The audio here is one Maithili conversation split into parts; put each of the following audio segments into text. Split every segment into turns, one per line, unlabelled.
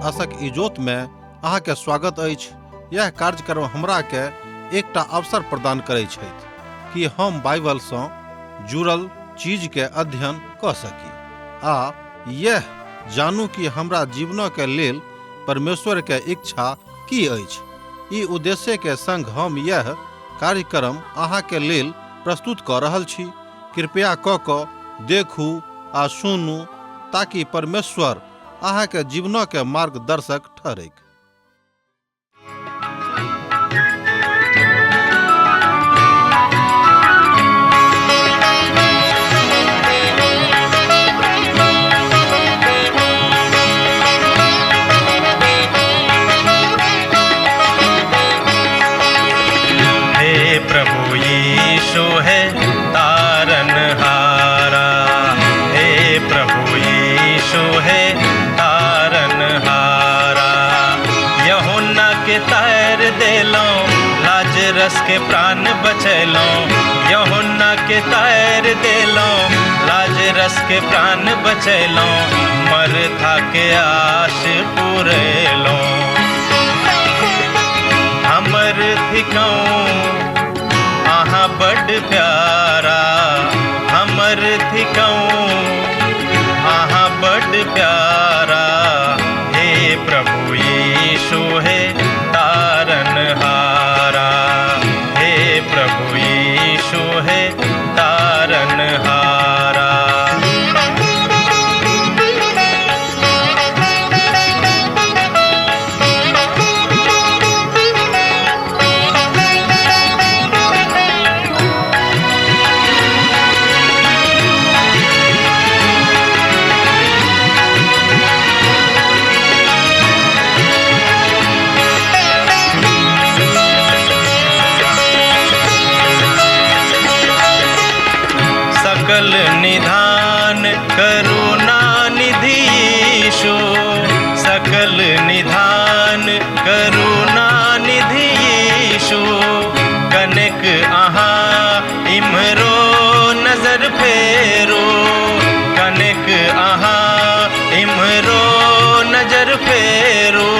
आशक इजोत में अहाँ के स्वागत अछि। यह कार्यक्रम हमरा के एकटा अवसर प्रदान करै छथि कि हम बाइबल सँ जुड़ल चीज के अध्ययन कऽ सकी आ यह जानू कि हमरा जीवन के लेल परमेश्वर के इच्छा की अछि। ई उद्देश्य के संग हम यह कार्यक्रम अहाँ के लेल प्रस्तुत कऽ रहल छी। कृपया कऽ कऽ देखू आ सुनू ताकि परमेश्वर अहाँ के जीवन के मार्गदर्शक ठहरैक।
हे प्रभु यीशु है तारन हारा, हे प्रभु यीशु है तारन हारा। यहुन्ना के तार देलौं, लाजरस के प्राण बचैलौं। यहुन्ना के तार देलौं, लाजरस के प्राण बचैलौं। मरथा के आश पुरेलौं। हमर थिकौं अहाँ बड प्यारा, हमर थिकौं अहाँ बड प्यारा। हे प्रभु यीशु हे तारन हारा, हे प्रभु यीशु हे तारन हारा। सकल निधान करुणा निधि यीशु, सकल निधान करुणा निधि यीशु। कनेक अहाँ इम्हरो नजर फेरो, कनेक अहाँ इम्हरो नजर फेरो।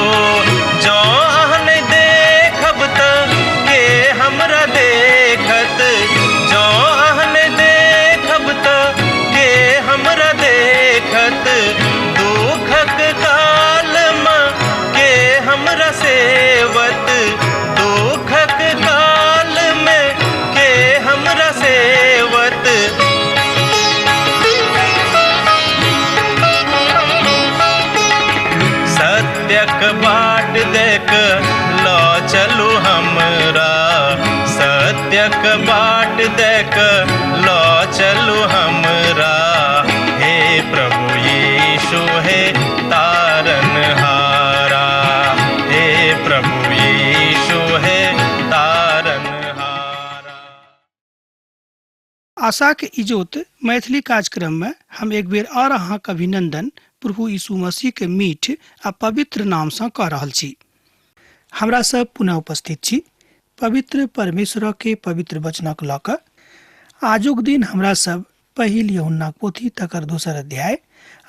जँ अहाँ नहि देखब तऽ के हमरा देखत, जँ अहाँ नहि देखब तऽ के हमरा देखत। दुखक कालमे के हमरा सेवत, दुखक कालमे के हमरा सेवत। सत्यक बाट देख लऽ चलू हमरा, सत्यक बाट देख लऽ चलू हमरा। हे प्रभु यीशु हे तारन हारा, हे प्रभु यीशु हे तारन हारा।
आशाक इजोत मैथिली कार्यक्रम में हम एक बेर और अहाँक अभिनंदन प्रभु यीशु मसीह के मीठ आ पवित्र नाम सँ कऽ रहल छी। हमरा सब पुनः उपस्थित छी पवित्र परमेश्वर के पवित्र वचनक लऽ कऽ। आजुक दिन हमरा सब पहिल यूहन्नाक पोथी तकर दोसर अध्याय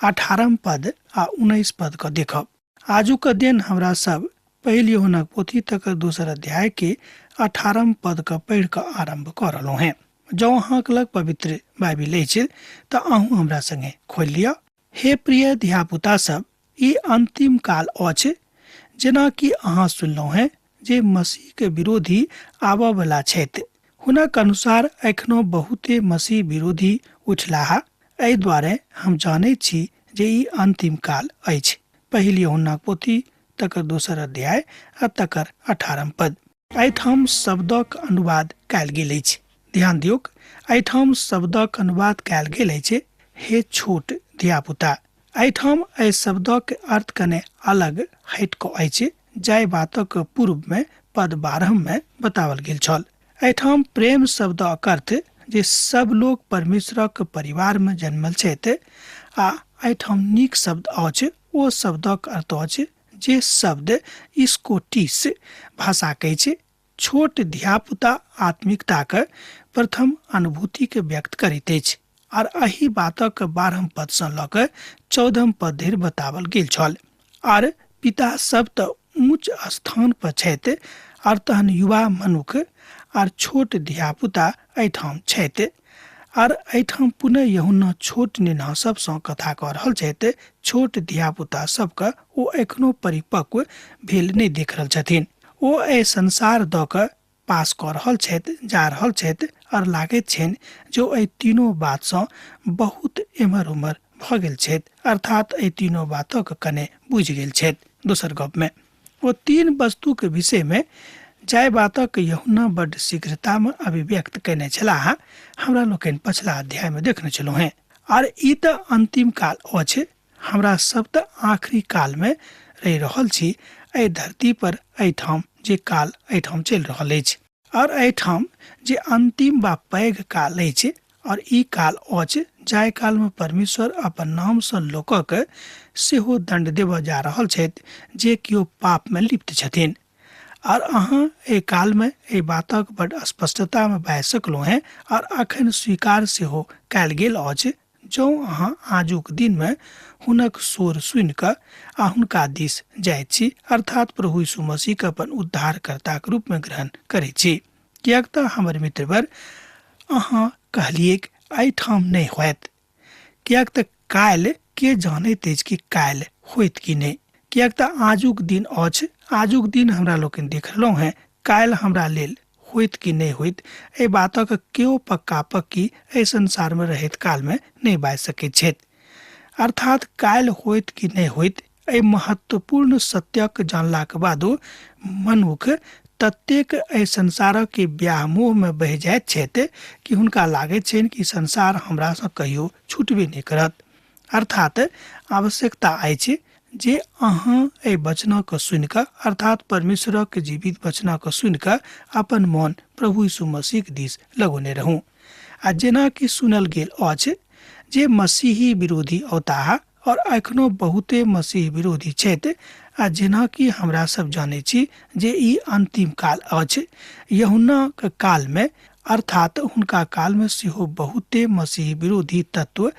18 पद आ 19 पद के देखब। आजुक दिन हमरा सब पहिल यूहन्नाक पोथी तकर दोसर अध्याय के 18 पद के पढ़ि कऽ आरंभ कऽ रहलहुँ हेँ। जँ अहाँक लग पवित्र बाइबिल अछि तऽ अहूँ हमरा संगे खोलि लिअ। हे प्रिय धियापुता सब, ई अंतिम काल अछि। जेना कि अहाँ सुनलहुँ हेँ जे मसीह के विरोधी आबऽ वला छथि, हुनक अनुसार एखनो बहुते मसीह विरोधी उठलाह। एहि दुआरे हम जानैत छी जे ई अंतिम काल अछि। पहिल यूहन्नाक पोथी तकर दोसर अध्याय आ तकर 18 पद। एहिठाम शब्दक अनुवाद कयल गेल अछि। ध्यान दियौक, एहिठाम शब्दक अनुवाद कयल गेल अछि हे छोट धियापुता। एहिठाम एहि शब्दक अर्थ कने अलग हटि कऽ अछि, जाहि बातक पूर्व में पद 12 में बताओल गेल छल। एहिठाम प्रेम शब्दक अर्थ जे सब लोग परमेश्वरक परिवार में जन्मल छथि आ एहिठाम नीक शब्द अछि, ओ शब्दक अर्थ अछि जे शब्द स्कोटिश भाषा के अछि। छोट धियापुता आत्मिकताक प्रथम अनुभूति के व्यक्त करैत अछि आर एहि बातक 12 पद सँ लऽ कऽ 14 पद धरि बताओल गेल छल। आर पिता सब तऽ ऊँच स्थान पर छथि आर तहन युवा मनुख आर छोट धियापुता एहिठाम छथि। आर एहिठाम पुनः यूहन्ना छोट नेना सबसँ कथा कऽ रहल छथि। छोट धियापुता सबके ओ एखनो परिपक्व भेल नहि देख रहल छथिन। ओ एहि संसार दऽ कऽ पास कऽ रहल छथि, जा रहल छथि और लागैत छनि जे एहि तीनों बातसँ बहुत एम्हर ओम्हर भऽ गेल छथि, अर्थात एहि तीनों बातक कने बुझि गेल छथि। दोसर गपमे ओ तीन वस्तुके विषयमे जाहि बातक यूहन्ना बड्ड शीघ्रतामे अभिव्यक्त कयने छलाह, हमरा लोकनि पछिला अध्यायमे देखने छलहुँ हेँ। आर ई तऽ अन्तिम काल अछि, हमरा सब तऽ आखिरी कालमे रहि रहल छी एहि धरती पर, एहिठाम जे काल एहिठाम चलि रहल अछि और एहिठाम जे अन्तिम वा पैघ काल अछि। और ई काल अछि जाहि कालमे परमेश्वर अपन नामसँ लोकक सेहो दण्ड देबऽ जा रहल छथि जे केओ पापमे लिप्त छथिन। और अहाँ एहि कालमे एहि बातक बड स्पष्टतामे बाजि सकलहुँ हेँ और अखन स्वीकार सेहो कयल गेल अछि। जँ अहाँ आजुक दिनमे हुनक स्वर सुनि कऽ आ हुनका दिस जाइत छी, अर्थात प्रभु यीशु मसीहके अपन उद्धारकर्ताक रूपमे ग्रहण करैत छी, किएक तऽ हमर मित्रवर अहाँ कहलियैक एहिठाम नहि होयत, किएक तऽ काल्हि के जानैत अछि कि काल्हि होयत कि नहि, किएक तऽ आजुक दिन अछि, आजुक दिन हमरा लोकनि देख रहलहुँ हेँ, काल्हि हमरा लेल होइत कि नहि होइत एहि बातक केओ पक्का पक्की एहि संसारमे रहैत कालमे नहि बाजि सकैत छथि। अर्थात काल्हि होइत कि नहि होइत एहि महत्वपूर्ण सत्यक जानलाक बादो मनुख ततेक एहि संसारक व्यामोहमे बहि जाइत छथि कि हुनका लागैत छनि कि संसार हमरासँ कहियो छुटबे नहि करत। अर्थात आवश्यकता अछि जे अहाँ एहि वचनक सुनि कऽ, अर्थात परमेश्वरक जीवित वचनक सुनि कऽ अपन मन प्रभु यीशु मसीहक दिस लगौने रहू। आ जेना कि सुनल गेल अछि जे मसीही विरोधी औताह और एखनो बहुते मसीह विरोधी छथि, आ जेना कि हमरा सब जानै छी जे ई अंतिम काल अछि, यूहन्नाक कालमे अर्थात हुनका कालमे सेहो बहुते मसीह विरोधी तत्व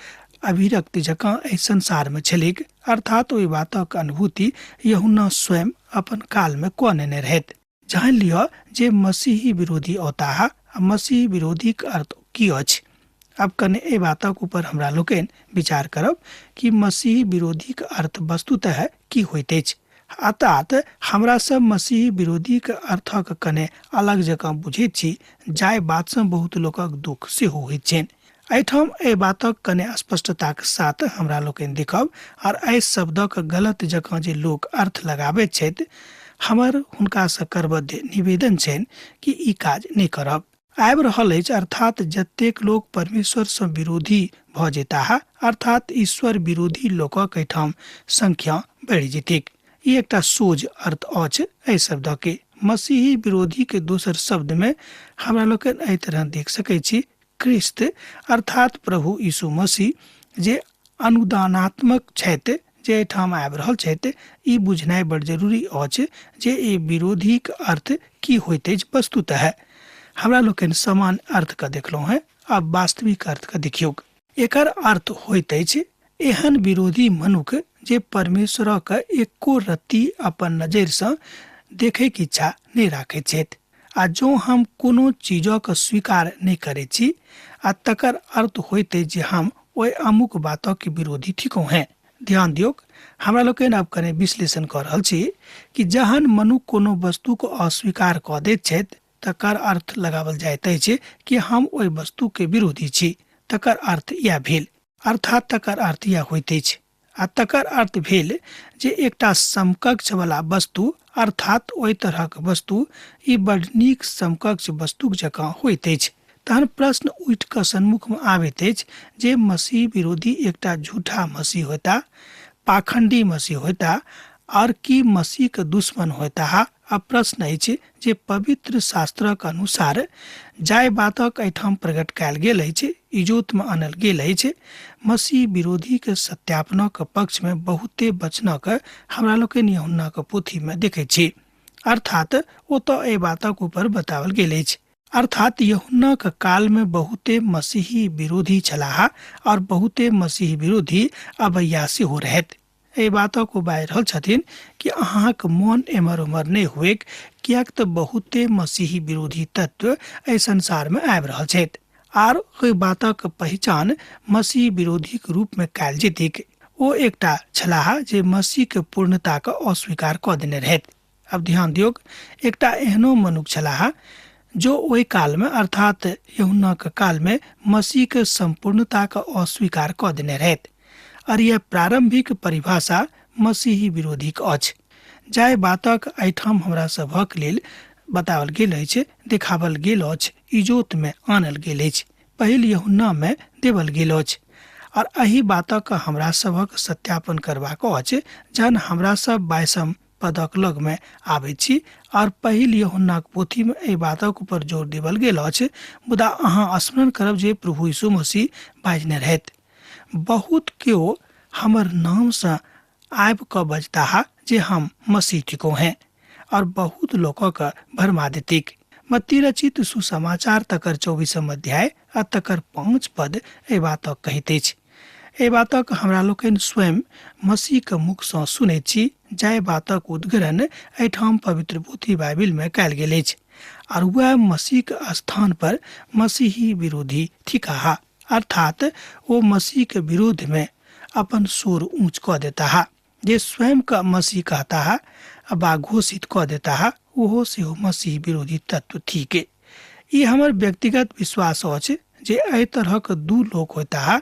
अभिरक्त जकाँ एहि संसारमे छलैक, अर्थात ओहि बातक अनुभूति यूहन्ना स्वयं अपन कालमे कऽ नेने रहथि। जानि लिअ जे मसीही विरोधी औताह आ मसीह विरोधीक अर्थ की अछि। अब कने एहि बातक ऊपर हमरा लोकनि विचार करब कि मसीह विरोधीक अर्थ वस्तुतः की होइत अछि। अर्थात हमरा सब मसीह विरोधीक अर्थक कने अलग जकाँ बुझैत छी, जाहि बातसँ बहुत लोकक दुख सेहो होइत छनि। एहिठाम एहि बातक कने स्पष्टताक साथ हमरा लोकनि देखब आर एहि शब्दक गलत जकाँ जे लोक अर्थ लगाबैत छथि, हमर हुनकासँ करबद्ध निवेदन छनि कि ई काज नहि करब। आबि रहल अछि, अर्थात जतेक लोक परमेश्वरसँ विरोधी भऽ जेताह, अर्थात ईश्वर विरोधी लोकक एहिठाम संख्या बढ़ि जेतैक। ई एकटा सोझ अर्थ अछि एहि शब्दके। मसीही विरोधीके दोसर शब्दमे हमरा लोकनि एहि तरह देख सकैत छी, क्रिस्त अर्थात प्रभु यीशु मसीह जे अनुदानात्मक छथि, जे एहिठाम आबि रहल छथि, ई बुझनाइ बड़ जरूरी अछि जे ई विरोधीक अर्थ की होइत अछि। वस्तुतः हमरा लोकनि समान अर्थके देखलहुँ हेँ, आब वास्तविक अर्थके देखियौक। एकर अर्थ होइत अछि एहन विरोधी मनुख जे परमेश्वरक एको रत्ती अपन नजरिसँ देखैके इच्छा नहि राखैत छथि। आ जँ हम कोनो चीजक स्वीकार नहि करैत छी आ तकर अर्थ होइत अछि जे हम ओहि अमुक बातक विरोधी थिकहुँ हेँ। ध्यान दियौक, हमरा लोकनि आब कने विश्लेषण कऽ रहल छी कि जहन मनुख कोनो वस्तुक अस्वीकार कऽ दैत छथि तकर अर्थ लगाओल जाइत अछि कि हम ओहि वस्तुके विरोधी छी। तकर अर्थ इएह भेल, अर्थात तकर अर्थ इएह होइत अछि। आ तकर अर्थ भेल जे एकटा समकक्ष वाला वस्तु, अर्थात ओहि तरहक वस्तु, ई बड नीक समकक्ष वस्तुक जकाँ होइत अछि। तहन प्रश्न उठि कऽ सन्मुखमे आबैत अछि जे मसीह विरोधी एकटा झूठा मसीह होता, पाखंडी मसीह होता और की मसीहके दुश्मन होता। आ प्रश्न अछि जे पवित्र शास्त्रक अनुसार जाहि बातक एहिठाम प्रकट कयल गेल अछि, इजोतमे आनल गेल अछि, मसीह विरोधीके सत्यापनक पक्षमे बहुते वचनक हमरा लोकनि यूहन्नाक पोथीमे देखैत छी। अर्थात ओतऽ एहि बातक ऊपर बताओल गेल अछि। अर्थात यूहन्नाक कालमे बहुते मसीही विरोधी छलाह और बहुते मसीह विरोधी अबैया सेहो रहथि। एहि बातक ओ बाजि रहल छथिन कि अहाँक मन एम्हर ओम्हर नहि हुएक, किएक तऽ बहुते मसीही विरोधी तत्व एहि संसारमे आबि रहल छथि आर ओहि बातक पहिचान मसीह विरोधीक रूपमे कयल जेतैक। ओ एकटा छलाह जे मसीहके पूर्णताके अस्वीकार कऽ देने रहथि। अब ध्यान दियौक, एकटा एहनो मनुख छलाह जो ओहि कालमे अर्थात यूहन्नाक कालमे मसीहके सम्पूर्णताके अस्वीकार कऽ देने रहथि। और यह प्रारंभिक परिभाषा मसीही विरोधीक अछि, जाहि बातक एहिठाम हमरा सभक लेल बताओल गेल अछि, देखावल गेल अछि, इजोतमे आनल गेल अछि, पहिल यूहन्नामे देवल गेल अछि। और एहि बातक हमरा सभक सत्यापन करबाक अछि जहन हमरा सब 22 पदक लगमे आबै छी और पहिल यूहन्नाक पोथीमे एहि बातक ऊपर जोर देवल गेल अछि। मुदा अहाँ स्मरण करब जे प्रभु यीशु मसीह बाजने रहथि, बहुत केओ हमर नामसँ आबि कऽ बजताह जे हम मसीह थिकहुँ हैं और बहुत लोकक भरमा देतिक। मत्ती रचित सुसमाचार तकर 24 अध्याय आ तकर 5 पद एहि बातक कहैत अछि। एहि बातक हमरा लोकनि स्वयं मसीहके मुखसँ सुनैत छी, जाहि बातक उद्घाटन एहिठाम पवित्र पोथी बाइबिलमे कयल गेल अछि। और वएह मसीहके स्थान पर मसीही विरोधी थिकाह, अर्थात ओ मसीहके विरोधमे अपन स्वर ऊँच कऽ देताह। जे स्वयं का मसीह कहता बा घोषित कऽ देता ओहो सेहो मसीह विरोधी तत्व थिक। ई हमर व्यक्तिगत विश्वास अछि जे एहि तरहक दू लोक होता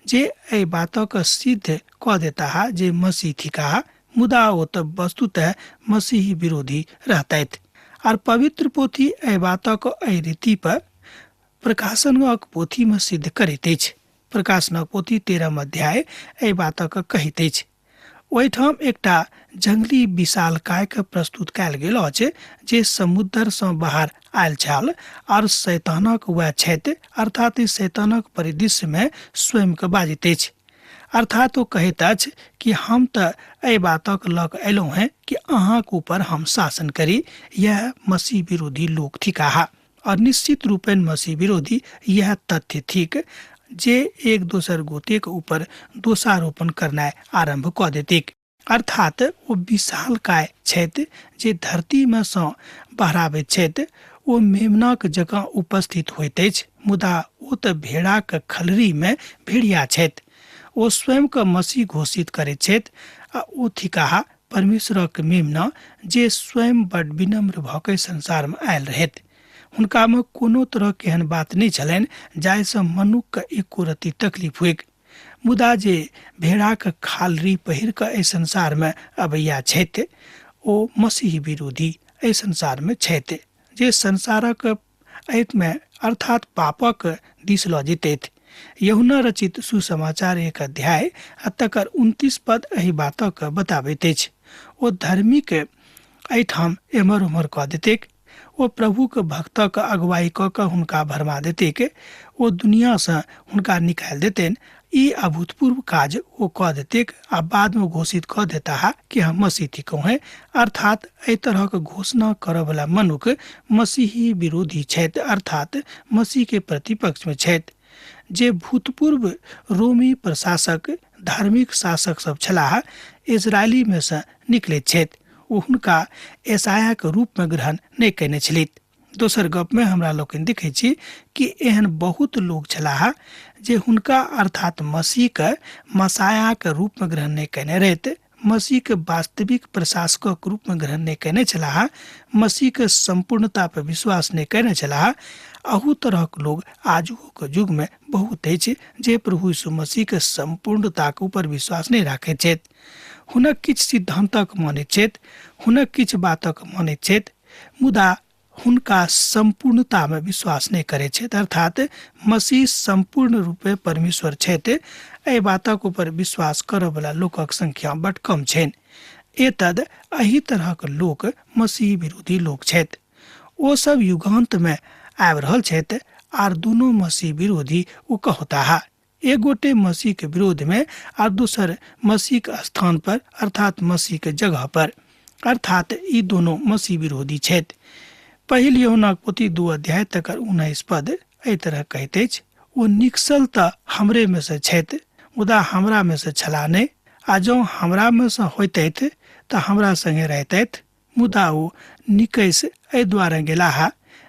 जे एहि बातक सिद्ध कऽ देता जे मसीह थिकाह, मुदा ओ तऽ वस्तुतः मसीह विरोधी रहतथि। आर पवित्र पोथी एहि बातक एहि रीति पर प्रकाशनक पोथीमे सिद्ध करैत अछि। प्रकाशनक पोथी 13 अध्याय एहि बातक कहैत अछि। ओहिठाम एकटा जंगली विशाल कायके प्रस्तुत कयल गेल अछि जे समुद्रसँ बाहर आयल छल और शैतानक वएह छथि, अर्थात ई शैतानक परिदृश्यमे स्वयंके बाजैत अछि। अर्थात ओ कहैत अछि कि हम तऽ एहि बातक लऽ कऽ अयलहुँ हेँ कि अहाँक ऊपर हम शासन करी। यह मसीह विरोधी लोक थिकाह और निश्चित रूपेण मसीह विरोधी यह तथ्य थिक जे एक दोसर गोटेक ऊपर दोषारोपण करनाइ आरम्भ कऽ देतिक। अर्थात ओ विशाल काय छथि जे धरतीमे सँ बहराबैत छथि, ओ मेमनाक जकाँ उपस्थित होइत अछि, मुदा ओ तऽ भेड़ाक खलरीमे भेड़िया छथि। ओ स्वयंके मसीह घोषित करैत छथि आ ओ थिकाह परमेश्वरक मेमना जे स्वयं बड विनम्र भऽ के संसारमे आयल रहथि। हुनकामे कोनो तरहक एहन बात नहि छलनि जाहिसँ मनुखके एको रत्ती तकलीफ होइक, मुदा जे भेड़ाक खालरी पहिर कऽ एहि संसारमे अबैया छथि ओ मसीह विरोधी एहि संसारमे छथि, जे संसारक एहिमे अर्थात पापक दिस लऽ जेतथि। यूहन्ना रचित सुसमाचार 1 अध्याय आ तकर 29 पद एहि बातक बताबैत अछि। ओ धर्मीक एहिठाम एम्हर ओम्हर कऽ देतैक, ओ प्रभुक भक्तक अगुवाई कऽ कऽ हुनका भरमा देतैक, ओ दुनियासँ हुनका निकालि देतनि। ई अभूतपूर्व काज ओ कऽ देतैक आ बादमे घोषित कऽ देताह कि हम मसीह थिकहुँ हेँ। अर्थात एहि तरहक घोषणा करऽवला मनुख मसीही विरोधी छथि, अर्थात मसीहके प्रतिपक्षमे छथि। जे भूतपूर्व रोमी प्रशासक धार्मिक शासक सब छलाह इजरायलीमे सँ निकलैत छथि, ओ हुनका एसायाके रूपमे ग्रहण नहि कयने छलथि। दोसर गपमे हमरा लोकनि देखै छी कि एहन बहुत लोक छलाह जे हुनका अर्थात मसीहके मसायाके रूपमे ग्रहण नहि कयने रहथि, मसीहके वास्तविक प्रशासकक रूपमे ग्रहण नहि कयने छलाह, मसीहके सम्पूर्णता पर विश्वास नहि कयने छलाह। अहू तरहक लोग आजुक युगमे बहुत अछि जे प्रभु यीशु मसीहके सम्पूर्णताके ऊपर विश्वास नहि राखैत छथि, हुनक किछु सिद्धान्तक मानैत छथि, हुनक किछु बातक मानैत छथि, मुदा हुनका सम्पूर्णतामे विश्वास नहि करैत छथि। अर्थात मसीह सम्पूर्ण रूपे परमेश्वर छथि, एहि बातक ऊपर विश्वास करऽवला लोकक संख्या बड कम छनि। एतद एहि तरहक लोक मसीह विरोधी लोक छथि। ओ सब युगान्तमे आबि रहल छथि आर दुनू मसीह विरोधी ओ कहताह। एक गोटे मसीह के विरोध में और दोसर मसीह के स्थान पर अर्थात मसीह के जगह पर, अर्थात ई दोनों मसीह विरोधी छथि। पहिल यूहन्नाक पोथी 2 अध्याय तकर 19 पद एहि तरह कहैत अछि, ओ निकसल तऽ हमरे में से छथि, मुदा हमरा में से छला नहि, आ जँ हमरामे सँ होइतथि तऽ हमरा संगे रहितथि, मुदा ओ निकसि एहि दुआरे गेलाह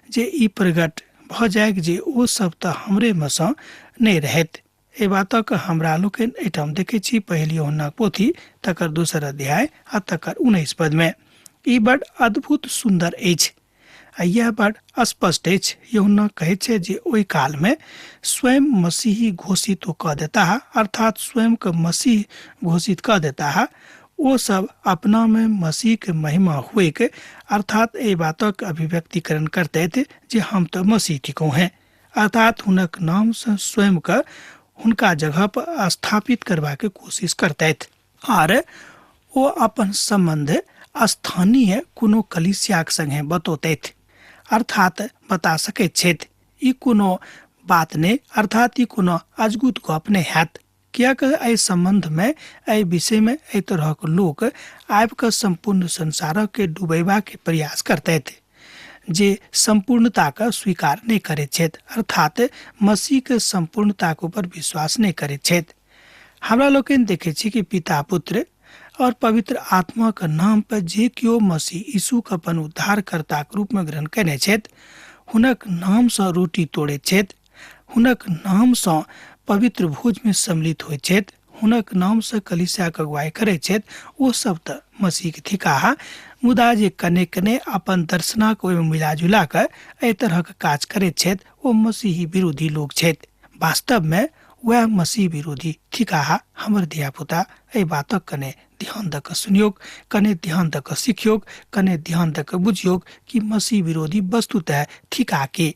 जे ई प्रगट भऽ जाइक जे ओ सब तऽ हमरेमे सँ नहि रहथि। एहि बातक हमरा लोकनि एहिठाम देखै छी पहिल यूहन्नाक पोथी तकर दोसर अध्याय आ तकर 19 पदमे। ई बड अद्भुत सुन्दर अछि आ यैह बड स्पष्ट अछि। यूहन्ना कहैत छै जे ओहि कालमे स्वयं मसीही घोषित ओ कऽ देताह, अर्थात स्वयंके मसीह घोषित कऽ देताह। ओ सब अपनामे मसीहके महिमा होइक, अर्थात एहि बातक अभिव्यक्तिकरण करतथि जे हम तऽ मसीह थिकहुँ हेँ, अर्थात हुनक नामसँ स्वयंके हुनका जगह पर स्थापित करबाक कोशिश करतथि। आर ओ अपन सम्बन्ध स्थानीय कोनो कलीसियाक संगे बतौतथि, अर्थात बता सकैत छथि। ई कोनो बात नहि, अर्थात ई कोनो अजगुत गप नहि हैत, किएक एहि सम्बन्धमे, एहि विषयमे एहि तरहक लोक आबि कऽ सम्पूर्ण संसारके डुबेबाक प्रयास करतथि जे सम्पूर्णताके स्वीकार नहि करैत छथि, अर्थात मसीहके सम्पूर्णताके ऊपर विश्वास नहि करैत छथि। हमरा लोकनि देखै छी कि पिता, पुत्र और पवित्र आत्माके नाम पर जे केओ मसीह यीशुके अपन उद्धारकर्ताके रूपमे ग्रहण कयने छथि, हुनक नामसँ रोटी तोड़ैत छथि, हुनक नामसँ पवित्र भोजमे सम्मिलित होइत छथि, हुनक नामसँ कलीसियाके अगुवाई करैत छथि, ओ सब तऽ मसीहके थिकाह। मुदा जे कने कने अपन दर्शनाके ओहिमे मिला जुला कऽ एहि तरहक काज करैत छथि, ओ मसीही विरोधी लोक छथि। वास्तवमे वएह मसीह विरोधी थिकाह। हमर धियापुता एहि बातक कने ध्यान दऽ कऽ सुनियौक, कने ध्यान दऽ कऽ सिखियौक, कने ध्यान दऽ कऽ बुझियौक कि मसीह विरोधी वस्तुतः थिका के।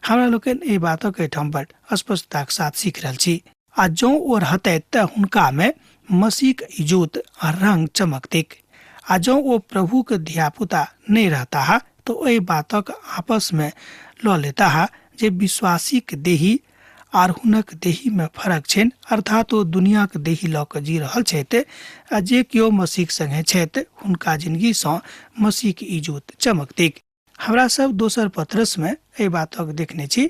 हमरा लोकनि एहि बातक एहिठाम बड स्पष्टताक साथ सीख रहल छी। आ जँ ओ रहतथि तऽ हुनकामे मसीहक इजोत आ रंग चमकतैक, आ जँ ओ प्रभुक धियापुता नहि रहताह तऽ ओहि बातक आपसमे लऽ लेताह जे विश्वासीक देही आर हुनक देहीमे फरक छनि, अर्थात ओ दुनियाक देही लऽ कऽ जी रहल छथि, आ जे केओ मसीहक संगे छथि हुनका जिनगीसँ मसीहक इजोत चमकतैक। हमरा सब दोसर पत्रसमे एहि बातक देखने छी।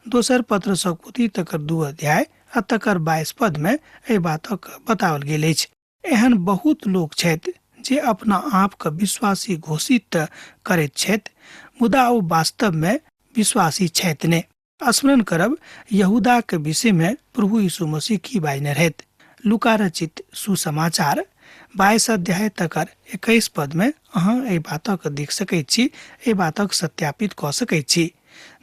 दोसर पत्रसक पोथी तकर 2 अध्याय आ तकर 22 पदमे एहि बातक बताओल गेल अछि। एहन बहुत लोक छथि जे अपना आपके विश्वासी घोषित तऽ करैत छथि, मुदा ओ वास्तवमे विश्वासी छथि नहि। स्मरण करब यहूदाके विषयमे प्रभु यीशु मसीह की बाजने रहथि। लूका रचित सुसमाचार 22 अध्याय तकर 21 पदमे अहाँ एहि बातक देख सकैत छी, एहि बातक सत्यापित कऽ सकैत छी।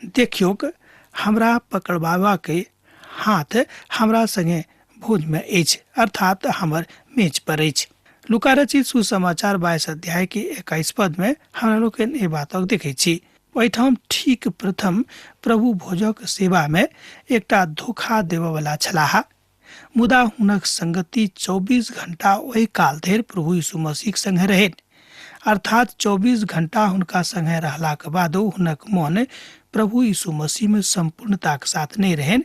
देखियौक, हमरा पकड़बाबाके हाथ हमरा संगे भोजमे अछि, अर्थात हमर मेज पर अछि। लूका रचित सुसमाचार 22 अध्याय के 21 पदमे हमरा लोकनि एहि बातक देखैत छी। ओहिठाम ठीक प्रथम प्रभु भोजक सेवामे एकटा धोखा देबयवला छलाह, मुदा हुनक संगति 24 घंटा ओहि काल धरि प्रभु यीशु मसीहक संगे रहनि। अर्थात 24 घंटा हुनका संगे रहलाक बादो हुनक मन प्रभु यीशु मसीहमे सम्पूर्णताक साथ नहि रहनि।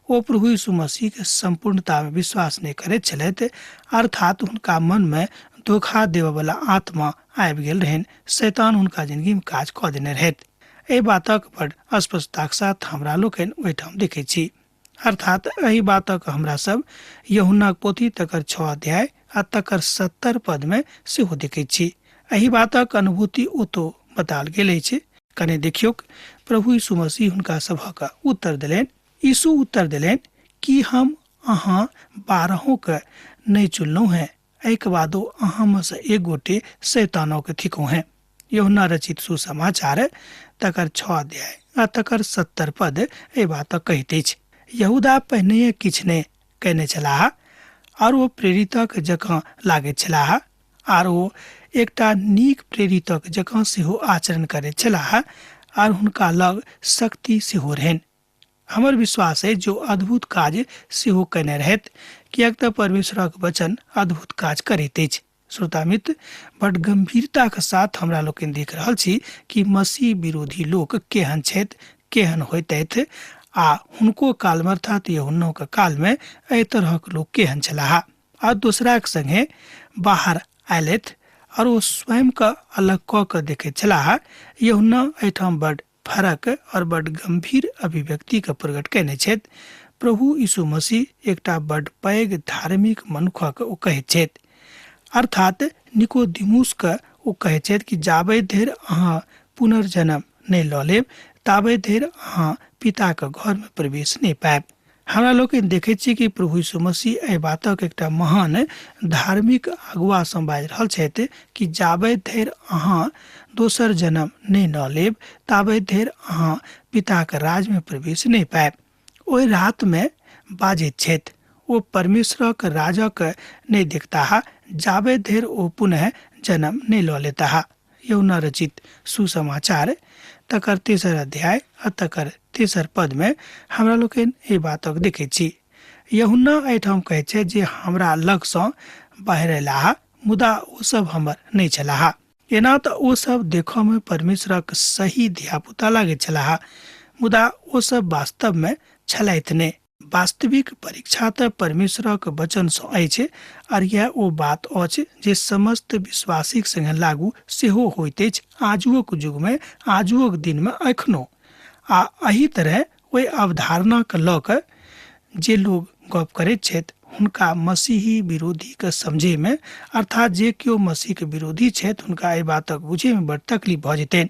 ओ प्रभु यीशु मसीहके सम्पूर्णतामे विश्वास नहि करैत छलथि, अर्थात हुनका मनमे धोखा देबयवला आत्मा आबि गेल रहनि। शैतान हुनका जिंदगीमे काज कऽ देने रहथि। एहि बातक बड स्पष्टताक साथ हमरा लोकनि ओहिठाम देखैत छी। अर्थात एहि बातक हमरा सब यूहन्नाक पोथी तकर 6 अध्याय आ तकर 70 पदमे सेहो देखैत छी। एहि बातक अनुभूति ओतो बताओल गेल अछि। कने देखियौक, प्रभु यीशु मसीह हुनका सभक उत्तर देलनि। यीशु उत्तर देलनि, की हम अहाँ 12 के नहि चुनलहुँ हैं? एहिके बादो अहाँमे सँ एक गोटे शैतानोके थिकहुँ हैं। यूहन्ना रचित सुसमाचार तकर 6 अध्याय आ तकर 70 पद एहि बातक कहैत अछि। यहूदा पहिनहिए किछु नहि कयने छलाह आर ओ प्रेरितक जकाँ लागैत छलाह, आर ओ एकटा नीक प्रेरितक जकाँ सेहो आचरण करैत छलाह, आर हुनका लग शक्ति सेहो रहनि। हमर विश्वास अछि जो अद्भुत काज सेहो कयने रहथि, किएक तऽ परमेश्वरक वचन अद्भुत काज करैत अछि। श्रोता मित्र, बड गंभीरताक साथ हमरा लोकनि देख रहल छी कि मसीह विरोधी लोक केहन छथि, केहन होइतथि, आ हुनको कालमे अर्थात यूहन्नोके कालमे एहि तरहक लोक केहन छलाह। आ दोसराक संगे बाहर आयलथि और ओ स्वयंके अलग कऽ कऽ देखैत छलाह। यूहन्ना एहिठाम बड फरक और बड गंभीर अभिव्यक्तिके प्रकट कयने छथि। प्रभु यीशु मसीह एकटा बड पैघ धार्मिक मनुखक ओ कहैत छथि, अर्थात निकोदिमुसके ओ कहैत छथि कि जाबे धरि अहाँ पुनर्जन्म नहि लऽ लेब ताबे धरि अहाँ पिताके घरमे प्रवेश नहि पायब। हमरा लोकनि देखैत छी कि प्रभु यीशु मसीह एहि बातक एकटा महान धार्मिक अगुआसँ बाजि रहल छथि कि जाबे धरि अहाँ दोसर जन्म नहि लऽ लेब ताबे धरि अहाँ पिताके राजमे प्रवेश नहि पायब। ओहि रातिमे बाजैत छथि, ओ परमेश्वरक राजक नहि देखताह जाबे धरि ओ पुनः जन्म नहि लऽ लेताह। यौना रचित सुसमाचार तकर 3 अध्याय आ तकर 3 पदमे हमरा लोकनि एहि बातक देखैत छी। यूहन्ना एहिठाम कहैत छै जे हमरा लगसँ बाहर अयलाह मुदा ओसभ हमर नहि छलाह। एना तऽ ओसभ देखऽमे परमेश्वरक सही धियापुता लागैत छलाह, मुदा ओसभ वास्तवमे छलथि नहि। वास्तविक परीक्षा तऽ परमेश्वरक वचनसँ अछि, आर यैह ओ बात अछि जे समस्त विश्वासीक संगे लागू सेहो होइत अछि आजुओक युगमे, आजुओक दिनमे, एखनो। आ एहि तरह ओहि अवधारणाके लऽ कऽ जे लोग गप करैत छथि हुनका मसीही विरोधीके समझैमे, अर्थात जे केओ मसीहके विरोधी छथि हुनका एहि बातक बुझैमे बड़ तकलीफ भऽ जेतनि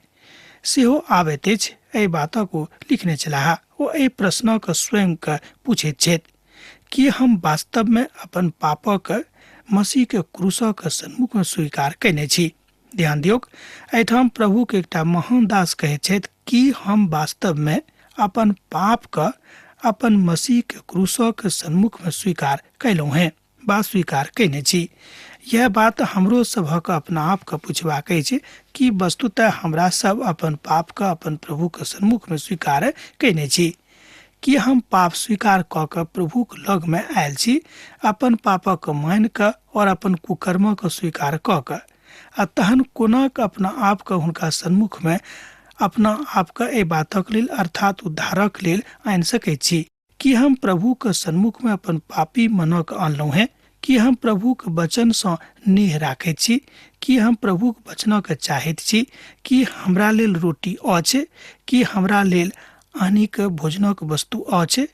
सेहो आबैत अछि। एहि बातक ओ लिखने छलाह। ओ एहि प्रश्नक स्वयंके पूछैत छथि कि हम वास्तवमे अपन पापक मसीहके क्रूसक सन्मुखमे स्वीकार कयने छी। ध्यान दियौक, एहिठाम प्रभुके एकटा महान दास कहैत छथि कि हम वास्तवमे अपन पापके अपन मसीहके क्रूसक सन्मुखमे स्वीकार कयलहुँ हेँ बा स्वीकार कयने छी। यह बात हमरो सभक अपना आपके पूछबाक अछि कि वस्तुतः हमरा सब अपन पापके अपन प्रभुके सन्मुखमे स्वीकार कयने छी। कि हम पाप स्वीकार कऽ कऽ प्रभुक लगमे आयल छी, अपन पापक मानि कऽ और अपन कुकर्मक स्वीकार कऽ कऽ, आ तहन कोना कऽ अपना आपके हुनका सन्मुखमे अपना आपके एहि बातक लेल अर्थात उद्धारक लेल आनि सकैत छी? कि हम प्रभुक सन्मुखमे अपन पापी मनक आनलहुँ हेँ? कि हम प्रभुक वचनसँ नेह राखैत छी? कि हम प्रभुक वचनक चाहैत छी? कि हमरा लेल रोटी अछि? कि हमरा लेल आनिक भोजनक वस्तु अछि?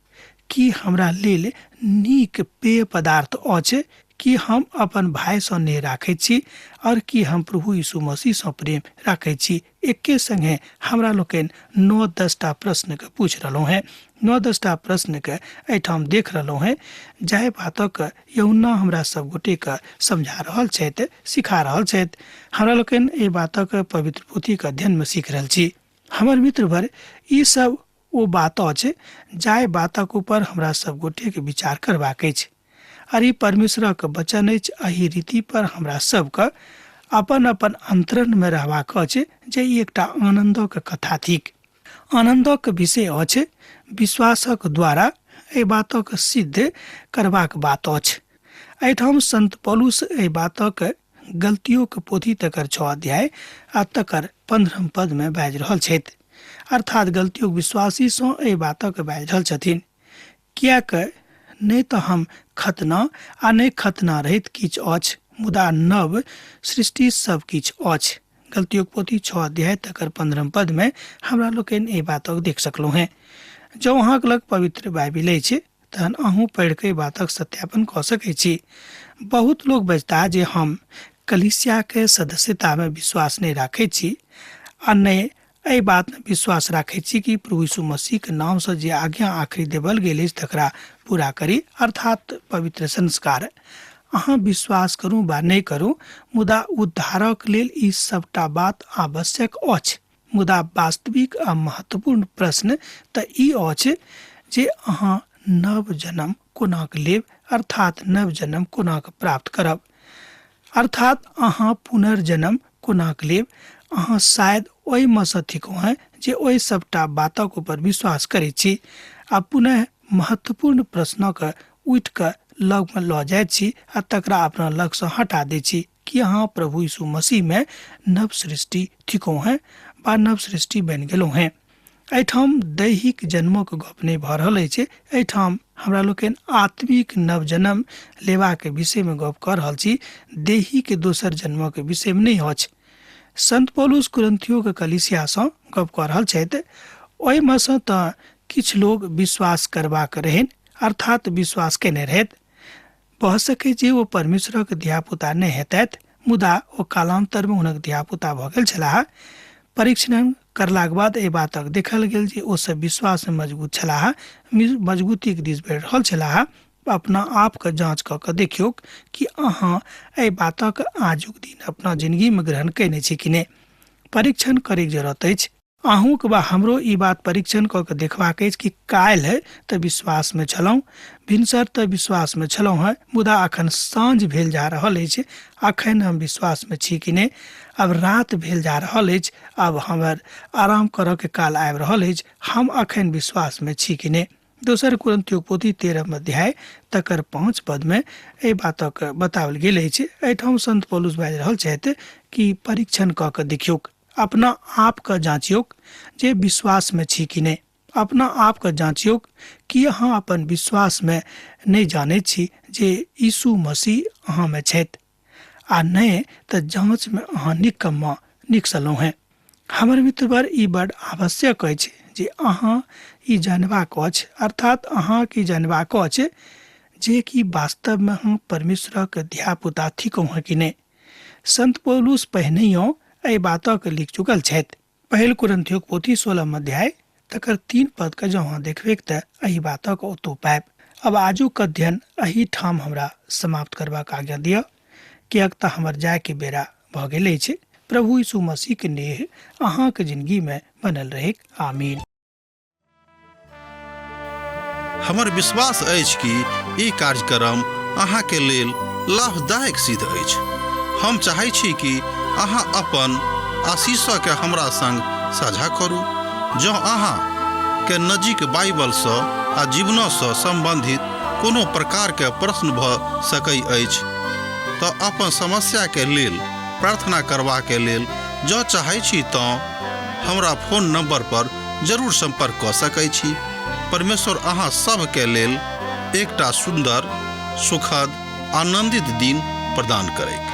कि हमरा लेल नीक पेय पदार्थ अछि? कि हम अपन भाइसँ नेह राखैत छी? और कि हम प्रभु यीशु मसीहसँ प्रेम राखैत छी? एके संगे हमरा लोकनि 9-10 टा प्रश्नके पूछि रहलहुँ हेँ, 9-10 टा प्रश्नके एहिठाम देख रहलहुँ हेँ, जाहि बातक यूहन्ना हमरा सब गोटेके समझा रहल छथि, सिखा रहल छथि। हमरा लोकनि एहि बातक पवित्र पोथीके अध्ययनमे सीख रहल छी। हमर मित्रवर, ई सब ओ बात अछि जाहि बातक ऊपर हमरा सब गोटेके विचार करबाक अछि। आर ई परमेश्वरक वचन अछि। एहि रीति पर हमरा सबके अपन अपन अंतरंगमे रहबाक अछि जे ई एकटा आनन्दक कथा थिक। आनन्दक विषय अछि विश्वासक द्वारा एहि बातक सिद्ध करबाक बात अछि। एहिठाम संत पौलुस एहि बातक गलतियोक पोथी तकर 6 अध्याय आ तकर 15 पदमे बाजि रहल छथि, अर्थात गलतियोक विश्वासीसँ एहि बातक बाजि रहल छथिन, किएक नहि तऽ हम खतना आ नहि खतना रहित किछु अछि, मुदा नव सृष्टि सब किछु अछि। गलतियोक पोथी 6 अध्याय तकर 15 पदमे हमरा लोकनि एहि बातक देख सकलहुँ हेँ। जँ अहाँक लग पवित्र बाइबिल अछि तहन अहूँ पढ़ि कऽ एहि बातक सत्यापन कऽ सकैत छी। बहुत लोक बजता जे हम कलीसियाके सदस्यतामे विश्वास नहि राखैत छी आ नहि एहि बातमे विश्वास राखैत छी कि प्रभु यीशु मसीहके नामसँ जे आज्ञा आखिरी देवल गेल अछि तकरा पूरा करी, अर्थात पवित्र संस्कार। अहाँ विश्वास करू वा नहि करू, मुदा उद्धारक लेल ई सबटा बात आवश्यक अछि। मुदा वास्तविक आ महत्वपूर्ण प्रश्न तऽ ई अछि जे अहाँ नव जन्म कोनाक लेब, अर्थात नव जन्म कोनाक प्राप्त करब, अर्थात अहाँ पुनर्जन्म कोनाक लेब। अहाँ शायद ओहिमे सँ थिकहुँ हेँ जे ओहि सबटा बातक ऊपर विश्वास करैत छी आ पुनः महत्वपूर्ण प्रश्नक उठि कऽ लगमे लऽ जाइत छी आ तकरा अपना लगसँ हटा दैत छी कि अहाँ प्रभु यीशु मसीहमे नव सृष्टि थिकहुँ हेँ वा नव सृष्टि बनि गेलहुँ हेँ। एहिठाम दैहिक जन्मक गप नहि भऽ रहल अछि, एहिठाम हमरा लोकनि आत्मिक नव जन्म लेबाक विषयमे गप कऽ रहल छी, दैहिक दोसर जन्मक विषयमे नहि अछि। संत पौलुस कुरिन्थियोके कलीसियासँ गप कऽ रहल छथि। ओहिमे सँ तऽ किछु लोग विश्वास करबाक रहनि अर्थात विश्वास केने रहथि। भऽ सकै जे ओ परमेश्वरक धियापुता नहि हेतथि, मुदा ओ कालान्तरमे हुनक धियापुता भऽ गेल छलाह। परीक्षण करलाक बाद एहि बातक देखल गेल जे ओ सब विश्वासमे मजबूत छलाह, मजबूतीक दिस बढ़ि रहल छलाह। अपना आपके जाँच कऽ कऽ देखियौक कि अहाँ एहि बातक आजुक दिन अपना जिंदगीमे ग्रहण कयने छी कि नहि। परीक्षण करैके जरूरत अछि। अहूँके वा हमरो ई बात परीक्षण कऽ कऽ देखबाक अछि कि काल्हि तऽ विश्वासमे छलहुँ, भिनसर तऽ विश्वासमे छलहुँ हेँ, मुदा अखन साँझ भेल जा रहल अछि, अखन हम विश्वासमे छी कि नहि। आब राति भेल जा रहल अछि, आब हमर आराम करऽके काल आबि रहल अछि, हम अखन विश्वासमे छी कि नहि। दोसर कुरन्थियोक पोथी 13 अध्याय तकर 5 पदमे एहि बातक बताओल गेल अछि। एहिठाम संत पौलुस बाजि रहल छथि कि परीक्षण कऽ कऽ देखियौक, अपना आपके जाँचियौक जे विश्वासमे छी कि नहि। अपना आपके जाँचियौक कि अहाँ अपन विश्वासमे नहि जानैत छी जे यीशु मसीह अहाँमे छथि, आ नहि तऽ जाँचमे अहाँ निकम्मा निकसलहुँ हेँ। हमर मित्रवर, ई बड आवश्यक अछि जे अहाँ ई जानबाक अछि, अर्थात अहाँके ई जानबाक अछि जे कि वास्तवमे हम परमेश्वरक धियापुता थिकहुँ हेँ कि नहि। संत पौलुस पहिनहियो एहि बातक लिख चुकल छथि। पहिल कुरिन्थियोक पोथी 16 अध्याय तकर 3 पद के जँ अहाँ देखबैक तऽ एहि बातक ओतौ पायब। अब आजुक अध्ययन एहि ठाम हमरा समाप्त करबाक आज्ञा दिअ, किएक तऽ हमर जायके बेरा भऽ गेल अछि। प्रभु यीशु मसीह के नेह अहाँके जिंदगी में बनल रहैक। आमीन।
हमर विश्वास अछि कि ई कार्यक्रम अहाँके लेल लाभदायक सिद्ध अछि। हम चाहै छी कि अहाँ अपन आशीषके हमरा संग साझा करू। जँ अहाँ के नजीक बाइबलसँ आ जीवनसँ सम्बन्धित कोनो प्रकारके प्रश्न भऽ सकै अछि तऽ अपन समस्याके लेल प्रार्थना करबाके लेल जँ चाहै छी तँ हमरा फोन नंबर पर जरूर संपर्क कऽ सकै छी। परमेश्वर अहाँ सभके लेल एकटा सुन्दर, सुखद, आनंदित दिन प्रदान करैक।